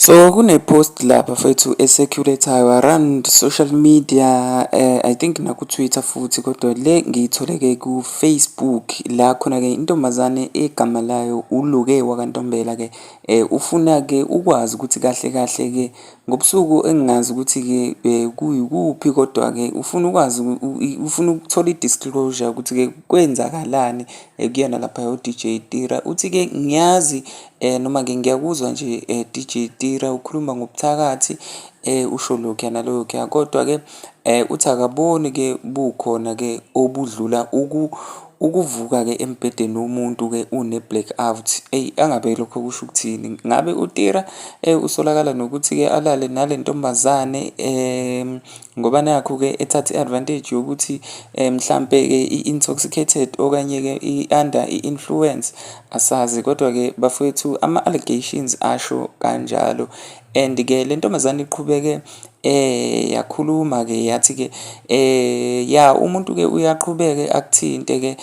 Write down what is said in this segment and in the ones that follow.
So kune-post lapha mfethu e-circulate-ayo around social media, I think naku-Twitter futhi, kodwa le ngiyithole-ke ku-Facebook la khona-ke intombazane egama layo uLuke wakaNtombela-ke ufuna-ke ukwazi ukuthi kahle kahle-ke ngobusuku engingazi ukuthi-ke kuyikuphi, kodwa-ke ufuna ukwazi, ufuna ukuthola i-disclosure ukuthi-ke kwenzakalani kuyena lapha u-DJ Tira. Uthi-ke ngiyazi noma-ke ngiyakuzwa nje DJ Tira ukhuluma ngobuthakathi, usho lokhuya nalokhuya, kodwa-ke uthi akaboni-ke bukhona-ke obudlula ukuvuka-ke embhedeni womuntu-ke une-blackout. Eyi, angabe lokho kusho ukuthini? Ngabe uTira usolakala nokuthi-ke alale nale ntombazane ngoba nakhu-ke ethatha i-advantage yokuthi mhlampe-ke i-intoxicated okanye-ke i-under i-influence, asazi. Kodwa-ke bafowethu, ama-allegations asho kanjalo and-ke le ntombazane iqhubeke yakhuluma-ke yathi-ke ya, umuntu-ke uyaqhubeka akuthinte-ke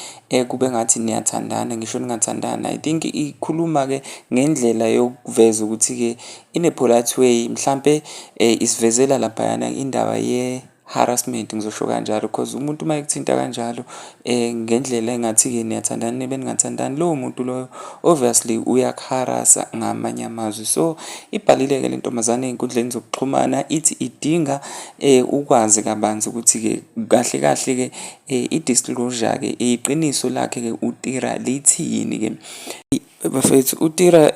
kube ngathi niyathandana ngisho ningathandani. I think ikhuluma-ke ngendlela yokuveza ukuthi-ke in a polite way mhlampe isivezela laphayana indaba ye-harassment, ngizosho kanjalo, cause umuntu uma ekuthinta kanjalo ngendlela engathi-ke niyathandana nibe ningathandani, lowo muntu loyo obviously uyaku-harass-a ngamanye amazwi. So ibhalile-ke le ntombazane ey'nkundleni zokuxhumana, ithi idinga ukwazi kabanzi ukuthi-ke kahle kahle-ke i-disclosure-ke, iqiniso lakhe-ke uTira lithini-ke. Bafethu, uTira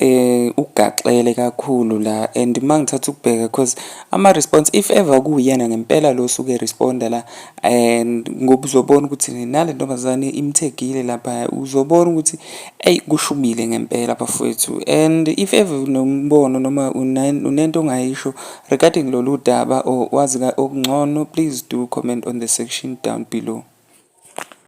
ugaxele kakhulu la and uma ngithatha ukubheka, cause ama-response, if ever kuwuyena ngempela lo osuke e-respond-a la, and ngoba uzobona ukuthi nale ntombazane im-tag-ile laphaya, uzobona ukuthi eyi, kushubile ngempela bafowethu. And if ever unombono noma unento ongayisho regarding lolu daba or wazi okungcono, please do comment on the section down below.